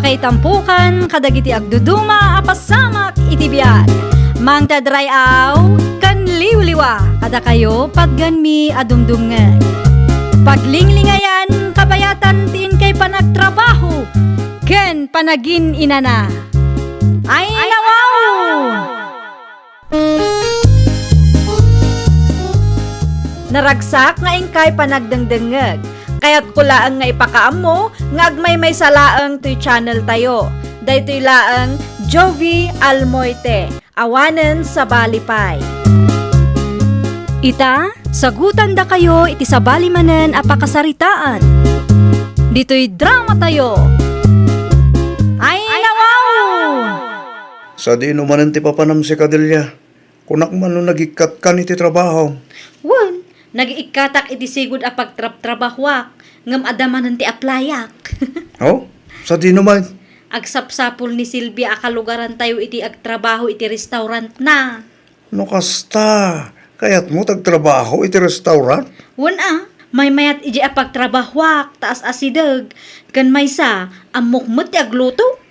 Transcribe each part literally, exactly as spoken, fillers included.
Itampukan kadagiti agduduma a pasamak iti biag. Mangted ray-aw ken liwliwa kadakayo patgenmi a dumdumngeg. Paglinglingayan kabayatan ti inkay panagtrabaho ken panagin-inana. Ay, nawaw! Naragsak nga inkay panagdengdengngeg. Kayatko laeng nga ipakaammo nga agmaymaysa laeng toy channel tayo. Daytoy laeng Jovie Almoite, awanen sabali pay. Ita, sagutandakayo iti sabali manen a pakasaritaan. Ditoy drama tayo. Ay, nawaw! Sadino manen ti papanam sika, Delia? Kunak man no nagikkat kan iti trabaho. Wen, nagikkatak iti sigud a pagtrabtrabahoak, ngem adda manen ti aplayak. Oh? Sadino man? Agsapsapul ni Silvia a kalugarantayo iti agtrabaho iti restaurantna. No kasta, kayatmo ti agtrabaho iti restaurant? Wen a, maymayat idiay a pagtrabahoak, ta as-asideg, ken maysa, ammok met ti agluto.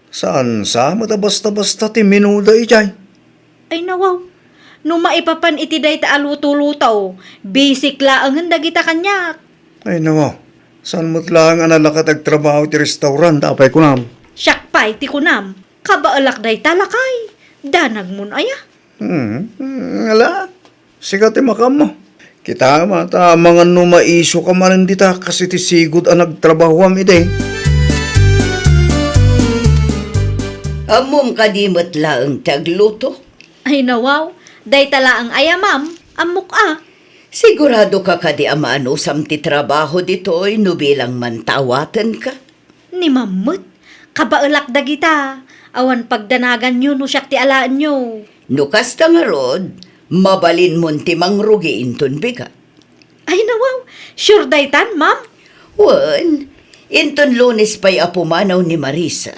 Saan sa met a basta-basta ti menuda idiay? Ay, nawaw. No maipapan iti dayta a luto-luto, basic laengen dagita kaniak. Ay, nawaw. Saan met laeng a nalaka ti agtrabaho iti restaurant, apay kunam? Siak pay ti kunam, kabaelak dayta, lakay. Danagmon aya? Hmm, hmm, ala. Sika ti makaammo. Kitaem a, ta amangan no maisoka manen dita kas iti sigud a nagtrabahoam idi. Ammom kadi met laeng ti agluto? Ay, nawaw, dayta laeng aya, ma'am. Ammok a. Siguradoka kadi a maanusam ti trabaho ditoy no bilang man ta awatenka? Ni Ma'am met, kabaelak dagita. Awan pagdanaganyo no siak ti alaenyo. No kasta ngarud, mabalinmon ti mangrugi inton bigat. Ay, nawaw, sure daytan, ma'am? Wen, inton Lunes pay a pumanaw ni Marisa.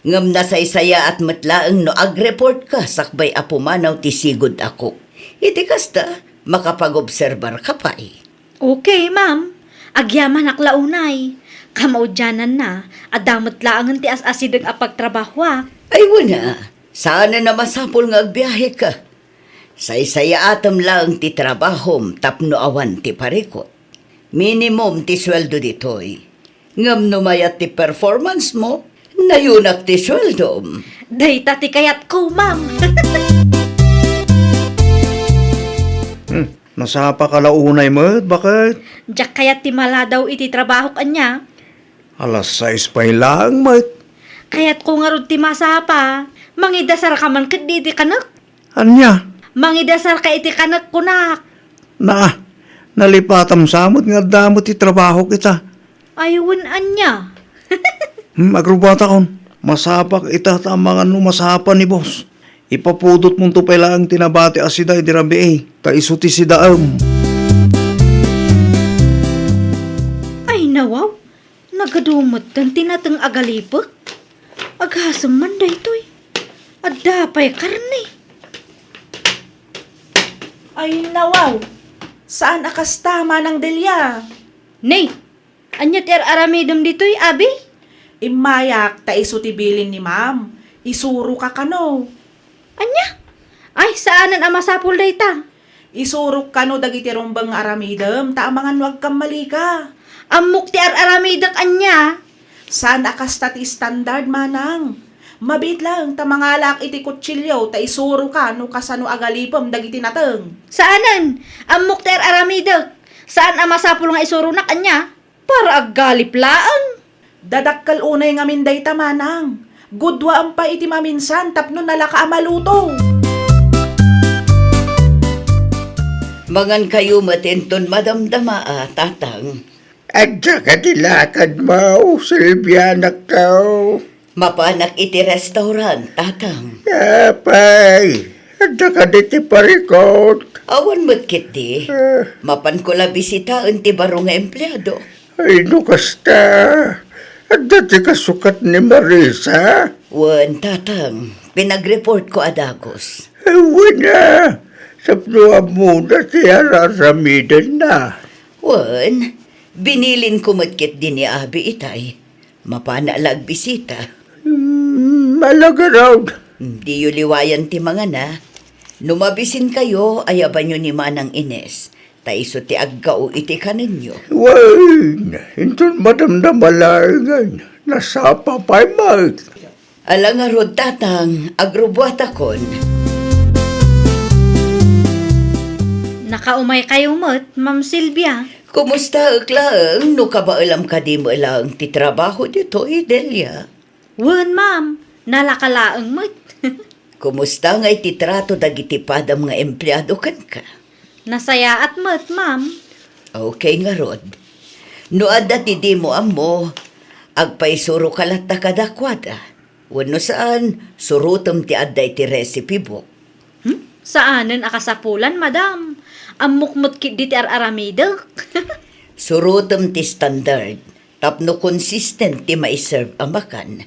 Ngem nasaysayaat met laeng no agreportka sakbay a pumanaw ti sigud a cook. Iti kasta, makapagobserbarka pay. Okay, ma'am. Agyamanak la unay. Kamaudiananna, adda met laengen ti as-asideg a pagtrabahoak. Ay, wen a, saanen a masapul nga agbiaheka. Saysayaatem laeng ti trabahom tapno awan ti parikut. Minimum ti sueldo ditoy. Ngem no mayat ti performance mo, nayunak ti sueldom. Dayta ti kayatko, ma'am. Hmm, nasapaka la unay met, baket? Diak kayat ti maladaw iti trabahok ania. Alas sais pay laeng met. Kayatko ngarud ti masapa. Mangidasarka man ketdi iti kanek. Ania? Mangidasarka iti kanek, kunak. Naa, nalipatam sa met nga adda met ti trabahok ita. Ay, wen ania? Hmm, agrubbuatakon. Masapak ita ta amangan no masapa ni boss. Ipapudotmonto pay laeng ti nabati a sida idi rabii, ta isu ti sidaem. Ay, nawaw. Nagadu metten ti nateng a galipek. Agasem man daytoy. Adda pay karne. Ay, nawaw. Saan a kasta, Manang Delia? Nay, ania ti ar-aramidem ditoy, abi? Immayak ta isu ti bilin ni Ma'am. Isuroka kano. Ania? Ay, saanen a masapul dayta. Isurok kano dagiti rumbeng nga aramidem, ta amangan no agkammalika. Ammok ti ar-aramidek ania? Saan a kasta ti standard, manang. Mabiit laeng ta mangalaak iti kutsilio ta isuroka no kasano a galipem dagiti nateng. Saanen, ammok ti ar-aramidek. Saan a masapul nga isuronak ania? Para aggalip laeng. Dadakkel unay ngamin dayta, manang. Guduaem pay iti maminsan tapno nalaka a maluto. Mangankayo met inton madamdama a, tatang. Adda kadi lakadmo, Silvia, anakko? Mapanak iti restaurant, tatang. Apay, adda kadi ti parikut? Awan met ketdi. Ah. Mapanko la bisitaen ti baro nga empleado. Ay, no kasta, adda ti kasukat ni Marisa? Wen, tatang, pinagreportko a dagus. Ay, wen a, tapno ammona ti ar-aramidenna. Wen, binilinko met ketdi ni abi itay. Mapana la agbisita. Mm, ala garud. Diyo liwayan ti mangana. No mabisinkayo, ayabanyo ni Manang Ines, ta isu ti aggao iti kanenyo. Wen, inton madamdama laengen, nasapa pay met. Ala ngarud, Tatang, agrubbuatakon. Nakaumay kayo met, Ma'am Silvia. Kumustaek laeng no kabaelam kadi met laeng ti trabaho ditoy, Delia? Wen, ma'am. Nalaka laeng met. Kumusta ngay ti trato dagiti padam nga empleado kenka? Nasayaat met, ma'am. Okay ngarud. No adda ti dimo ammo, agpaisuroka latta kadakuada. Wenno saan, surotem ti adda iti recipe book. Hmm? Saanen a kasapulan, madam. Ammok met ketdi ti ar-aramidek. Surotem ti standard tapno consistent ti maiserve a makan.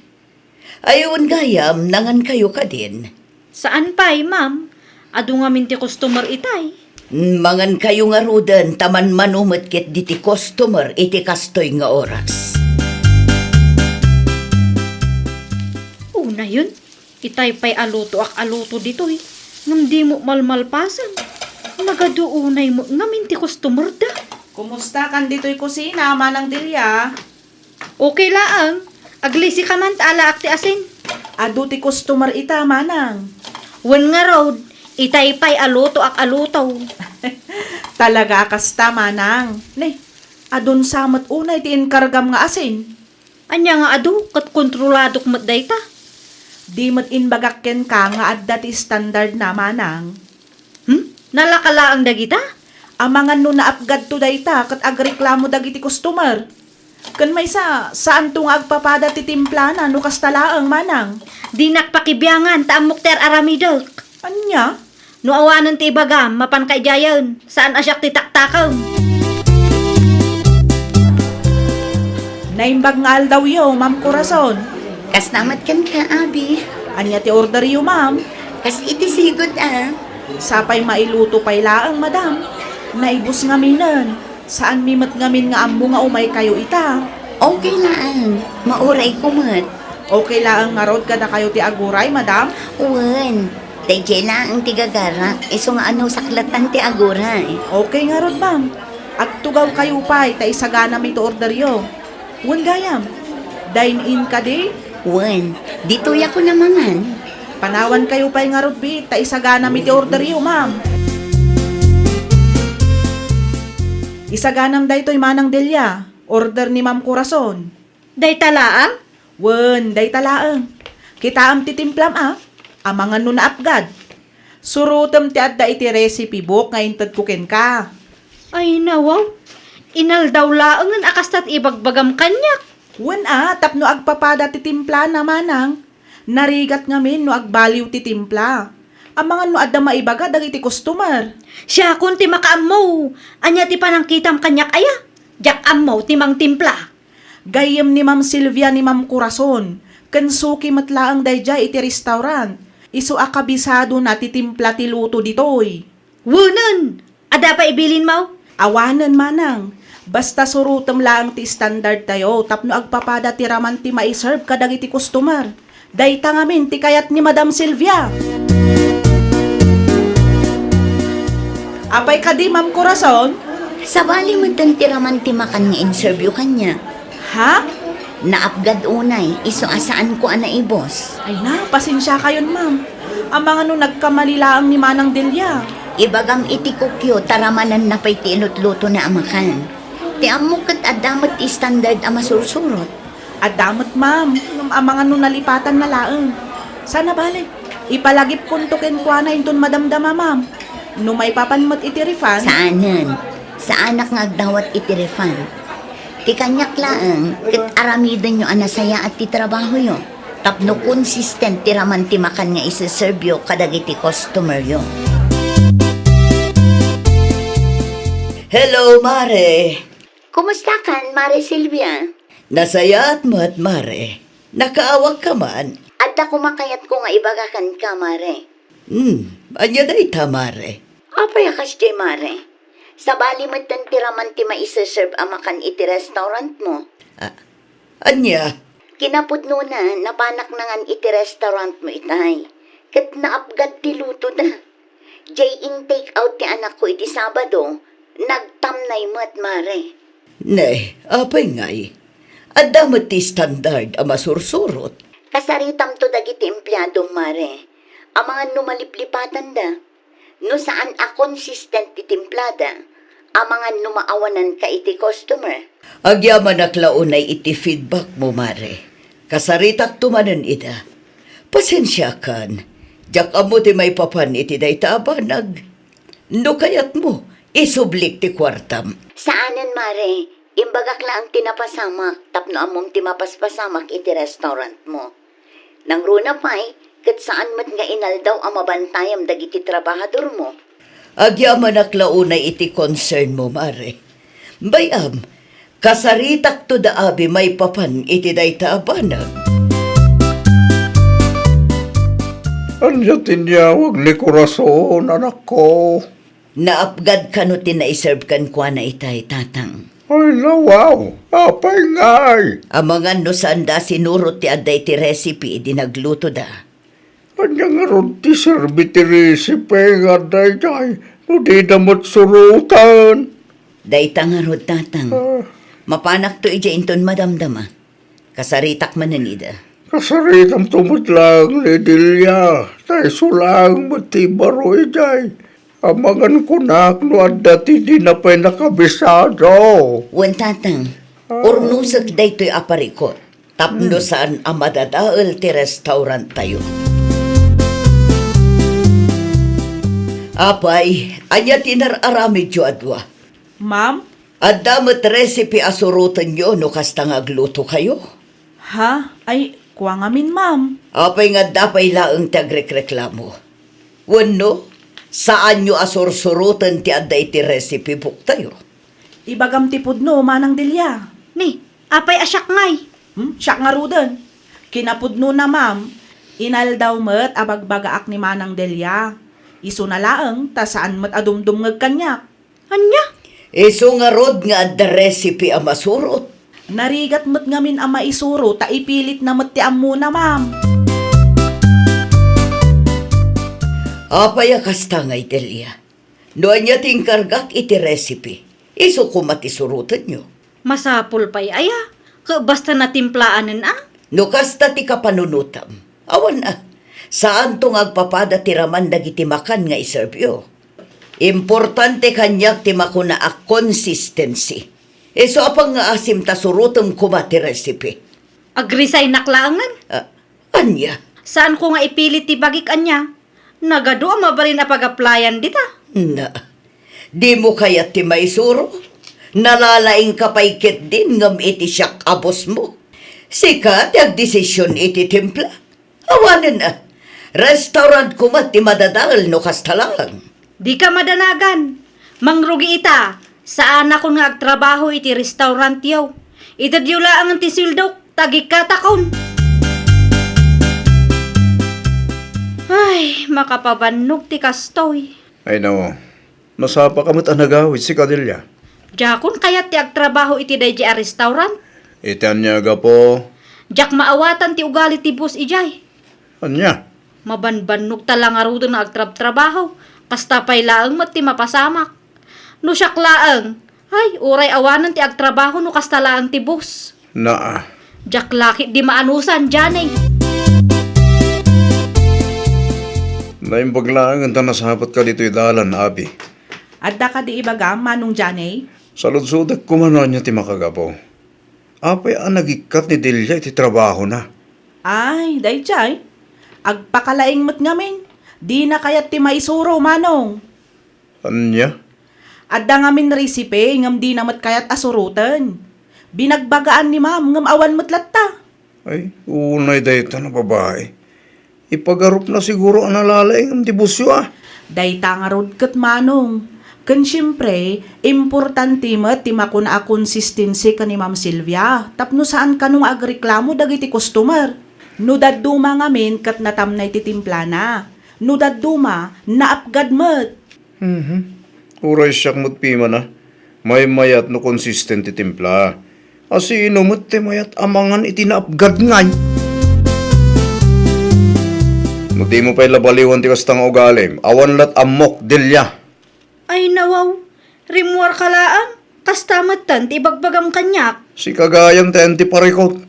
Ay, wen gayam, nangankayo kadin? Saan pay, ma'am. Adu ngamin ti customer itay. Mm, mangankayo ngaruden, ta manmano met ketdi ti customer iti kastoy nga oras. Unayen, itay pay a lutoak a luto ditoy, ngem dimo malmalpasen. Nagadu unay met ngamin ti customer da. Kumusta kan ditoy kusina, Manang Delia? Okay laeng. Aglisi ka man ta alaak ti asin. Adu ti customer ita, manang. Wen ngarud, itay pay a lutoak a luto. Talaga a kasta, manang. Ne, adun sa met unay ti inkargam nga asin? Ania nga adu, ket kontroladok met dayta. Di met imbagak kenka nga adda ti standard na, manang. Hmm? Nalaka laeng dagita? Amangan no naapgadto dayta ket agreklamo dagiti customer. Ken maysa, saanto nga agpapada ti timplana no kasta laeng, manang. Dinak pakibiangan ta ammok ti ar-aramidek. Ania? No awanen ti ibagam, mapanka idiayen. Saan a siak ti taktakem. Naimbag nga aldawyo, Ma'am Corazon. Kasta met kenka, Abi. Ania ti orderyo, ma'am? Kas iti sigud, a. Sapay mailuto pay laeng, madam. Naibus ngaminen. Saanmi met ngamin nga ammo nga umaykayo ita. Okay laeng. Maurayko met. Okay laeng ngarud kadakayo ti aguray, madam? Wen. Daydiay laeng ti gagarak, isu nga anusak latta ti aguray. Okay ngarud, ma'am. Agtugawkayo pay ta isaganami ti orderyo. Wen gayam. Dine-in kadi? Wen, ditoyak a mangan. Panawankayo pay ngarud, bi, ta isaganami ti orderyo, ma'am. Isaganam daytoy, Manang Delia. Order ni Ma'am Corazon. Dayta laeng? Wen, dayta laeng. Kitaem ti timplam, a. Amangan no naapgad. Surotem ti adda iti recipe book nga intedko kenka. Ay, nawaw. Inaldaw laengen a kasta ti ibagbagam kaniak. Wen a, tapno agpapada ti timplana, manang. Narigat ngamin no agbaliw ti timpla. Amangan no adda maibaga dagiti customer. Siakon ti makaammo. Ania ti panangkitam kaniak aya? Diak ammo ti mangtimpla. Gayyem ni Ma'am Silvia ni Ma'am Corazon, ken suki met laeng daydiay iti restaurant. Isu a kabisadona ti timpla ti luto ditoy. Wenen! Adda pay ibilin, Maw? Awanen, Manang. Basta surotem laeng ti standard tayo tapno agpapada ti raman ti maiserve kadagiti customer. Dayta ngamin ti kayat ni Madam Silvia. Apay kadi, Ma'am Corazon? Sabali metten ti raman ti makan nga inservyo kaniak. Ha? Naapgad unay, isu a saanko a naibus. Ay na, pasensiakayon, ma'am. Amangan no nagkamali laeng ni Manang Delia. Ibagam iti cookyo, ta ramanenna pay ti ilutlutona a makan. Ti ammok ket adda met ti standard a masursurot. Adda met, ma'am. Ngem amangan no nalipatanna laeng. Saan a bale. Ipalagipkonto kenkuana inton madamdama, ma'am. No maipapan met iti refund. Saanen. Saanak nga agdawat iti refund. Ti kaniak laeng, ket aramidenyo a nasayaat ti trabahoyo, tapno consistent ti raman ti makan nga iseservyo kadagiti customeryo. Hello, Mare. Kumusta kan, Mare Silvia? Nasayaat met, Mare. Nakaawagka man. Adda koma kayatko nga ibaga kenka, Mare. Hmm, ania dayta, Mare? Apay a kasdiay, Mare? Sabali metten ti raman ti maiseserve a makan iti restaurantmo. Ah, ania? Kinapudnona, napanak nangan iti restaurant mo itay. Ket naapgad ti luto da. Jay in-take out ti anakko iti Sabado, nagtamnay met, Mare. Nay, apay ngay? Adda met ti standard a masursurot. Kasaritamto dagiti empleadom, Mare. Amangan no maliplipatanda. No saan a consistent ti timplada, amangan no maawananka iti customer. Agyamanak la unay iti feedback mo, Mare. Kasaritakto manen ida. Pasensiakan, diak ammo ti maipapan iti dayta a banag. No kayatmo, isublik ti kuartam. Saanen, Mare. Imbagak laeng ti napasamak tapno ammom ti mapaspasamak iti restaurant mo. Nangruna pay, ket saan met nga inaldaw a mabantayam dagiti trabahadormo. Agyamanak la unay iti concern mo, Mare. Bay-am, kasaritakto da abi maipapan iti dayta a banag. Ania ti inyawag ni Corazon, anakko? Naapgad kano ti naiserve kenkuana itay, Tatang. Ay, nawaw! Apay ngay? Amangan no saanda sinurot ti adda iti recipe idi naglutoda. Ania ngarud ti serbi ti recipe nga adda idiay no dida met suroten? Dayta ngarud, Tatang. Ah. Mapanakto idiay inton madamdama. Kasaritak manen ida. Kasaritamto met laeng ni Delia, ta isu laeng met ti baro idiay. Amangan kunak no adda ti dina pay nakabisado. Wen, Tatang, ah, urnosek daytoy a parikut tapno, hmm, saan a madadael ti restaurant tayo. Apay, ania ti nar-aramidyo a dua? Ma'am? Adda met recipe a surotenyo no kasta nga aglutokayo? Ha? Ay, kua ngamin, ma'am. Apay nga adda pay laeng ti agrekreklamo? Wenno, saanyo a sursuroten ti adda iti recipe booktayo? Ibagam ti pudno, Manang Delia. Ni, apay a siak ngay? Hmm? Siak ngaruden. Kinapudnona, ma'am, inaldaw met a bagbagaak ni Manang Delia. Isuna laeng ta saan met a dumdumngeg kaniak. Ania? Isu ngarud nga adda recipe a masurot. Narigat met ngamin a maisuro ta ipilitna met ti ammona, ma'am. Apay a kasta ngay, Delia? No ania ti inkargak iti recipe, isu koma ti surotenyo. Masapul pay aya? Ket basta natimplaan a? No kasta ti kapanunotam, awan a. Saanto nga agpapada ti raman dagiti makan nga iservyo. Importante kaniak ti makuna a consistency. Isu a pangngaasim ta surotem koma ti recipe. Agresignak laengen? Ah, ania? Saanko nga ipilit ti bagik ania? Nagadu a mabalin a pag-applyan dita. Na, dimo kayat ti maisuro? Nalalaingka pay ketdin ngem iti siak a bossmo. Sika ti agdesisyon iti timpla. Awanen a. Restaurant koma ti madadael no kasta laeng. Dika madanagan. Mangrugi ita. Saanakon nga agtrabaho iti restaurantyo. Itedyo laeng ti sueldok, ta agikkatakon. Ay, makapabannog ti kastoy. Ay, no. Nasapaka met a nagawid, sika, Delia. Diakon kayat ti agtrabaho iti daydi a restaurant. Iti ania a gapu? Diak maawatan ti ugali ti boss idiay. Ania? Mabanbannog ta la ngaruden nga agtrabtrabaho. Kasta pay laeng met ti mapasamak. No siak laeng, ay, uray awanen ti agtrabaho no kasta laeng ti boss. Naa. Diak la ketdi maanusan, Janey. Naimbag laeng ta nasapatka ditoy dalan, abi. Adda kadi ibagam, Manong Janey? Saludsodek koma no ania ti makagapu. Apay a nagikkat ni Delia iti trabahona? Ay, daydiay. Agpakalaing met ngamin. Dina kayat ti maisuro, Manong. Ania? Adda ngamin recipe ngem dina met kayat a suroten. Binagbagaan ni Ma'am ngem awan met latta. Ay, unay dayta a babai. Ipagarupna siguro a nalalaing ti bossyo a. Dayta ngarud ket, Manong. Ken siempre, importante met ti makuna a consistency ken ni Ma'am Sylvia tapno saan kano nga agreklamo dagiti customer. No dadduma ngamin ket natamnay ti timplana. No dadduma, naapgad met. Mhm. Uray siak met piman a, maymayat no consistent ti timpla. A sino met ti mayat a mangan iti naapgad ngay? No dimo pay la baliwan ti kasta nga ugalim, awan lat ammok, Delia. Ay, nawaw. Rimmuarka laeng. Kasta metten ti ibagbagam kaniak. Sika gayam ti ayan ti parikut.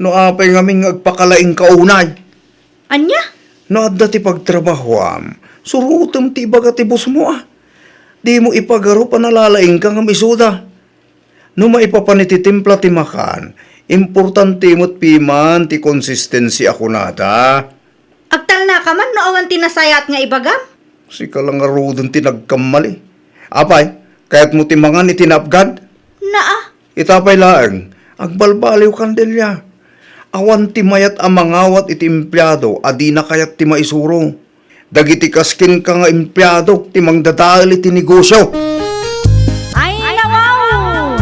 No apay ngamin nga agpakalaingka unay? Ania? No adda ti pagtrabahoam, surotem ti ibaga ti bossmo a. Dimo ipagarup a nalalaingka ngem isuda. No maipapan iti timpla ti makan, importante met piman ti consistency a kunada. Agtalnaka man no awan ti nasayaat nga ibagam? Sika la ngaruden ti nagkammali. Apay, kayatmo ti mangan iti naapgad? Naa. Ita pay laeng, agbalbaliwkan, Delia. Awan ti mayat a mangawat iti empleado a dina kayat ti maisuro. Dagiti kas kenka nga empleado ti mangdadael iti negosio. Ay, nawaw!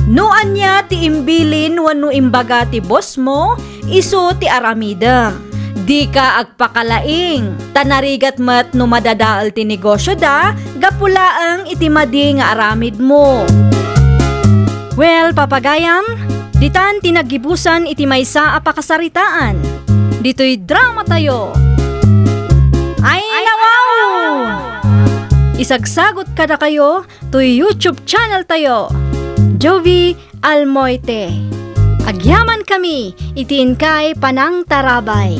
No ania ti imbilin wenno imbaga ti bossmo, isu ti aramidem. Dika agpakalaing, ta narigat met no madadael ti negosioda gapu laeng iti madi nga aramidmo. Well, papagayam, ditan ti naggibusan iti maysa a pakasaritaan. Ditoy dramatayo. Ay, nawaw! Isagsagot kadakayo toy YouTube channel tayo, Jovie Almoite. Agyamankami iti inkay panangtarabay.